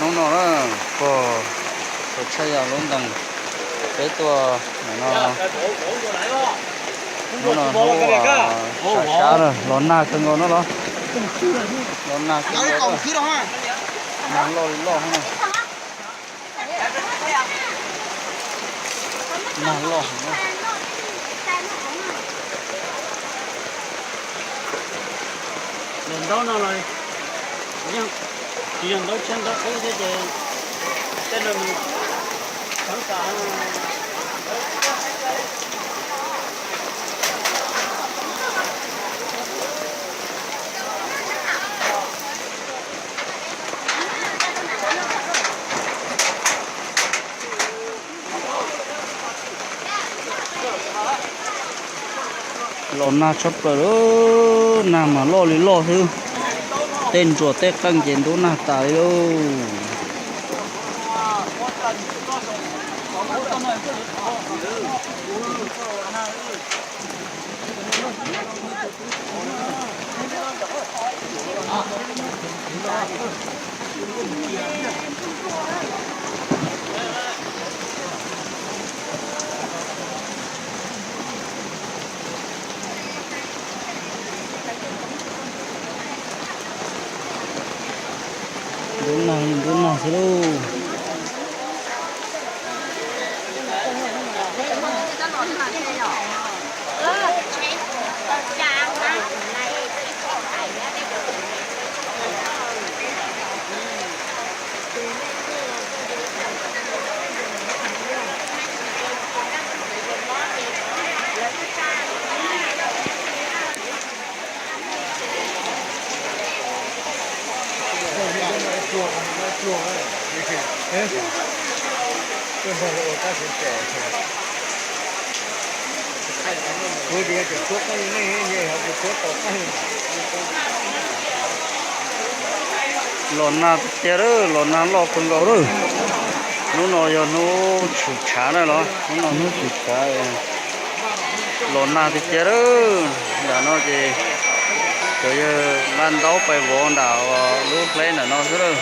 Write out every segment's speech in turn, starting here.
Hnub no na, pog, txaus tshaj yam lub ntees peb tuaj no. Hnub no hnub sab sab na, los nag kawg nkaus no los. Los nag kawg nkaus, nag loj li loj na. Nag loj heev na. Los ntaub no los yeej tsis yog ntaub tshiab ntaub qub thiab ces tej no nws thoob tas. Los nag tshaj plaws lawm, nag mas loj li loj xwb. Tej nruas tej qeej ces ntub nag tas li lauj. Ntub nag, ntub nag xwb lauj. Los nag tiag tiag lawm, los nag loj kawg nkaus lawm. Hnub no yog hnub tshwm tshav na los, hnub no hnub tshwm tshav. Los nag tiag tiag lawm, nram no ces cov yawg nqa ntaub pais vov nram lub hleb nram no xwb lawm.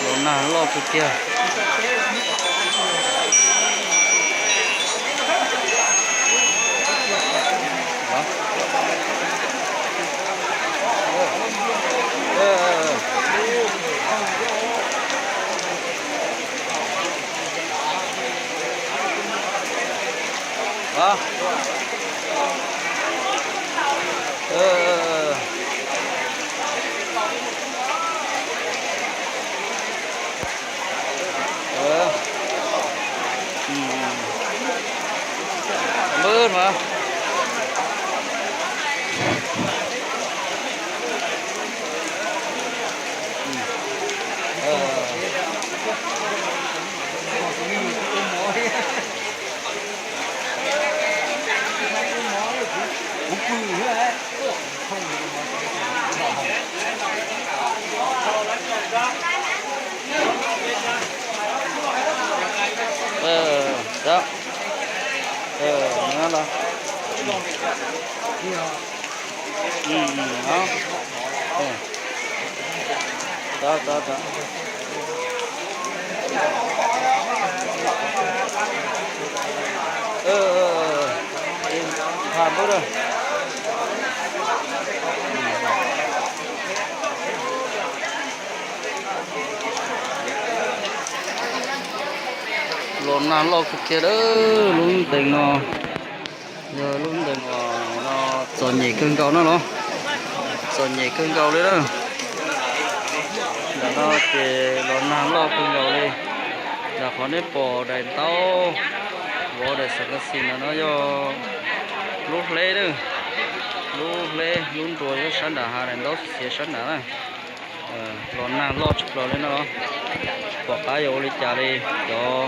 Los nag loj kawg kiag. Npawg mas. Los nag loj kawg kiag lawm, lub ntees no yog lub ntees uas no txom nyem kawg nkaus na los, txom nyem kawg nkaus li na. Ntawm no ces los nag loj kawg nkaus li. Ntawm qhov nej pom daim ntaub vov daim xam kas xis ntawm no yog lub hleb na, lub hleb lub nruas yog sab nram hav, daim ntaub xiav sab nram na. Los nag loj tshaj plaws li no, pom qab yuav ua li cas li. Cov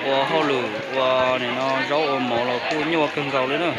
ua hauj lwm ua nim no zaub ua mov los kuj nyuaj kawg nkaus li na.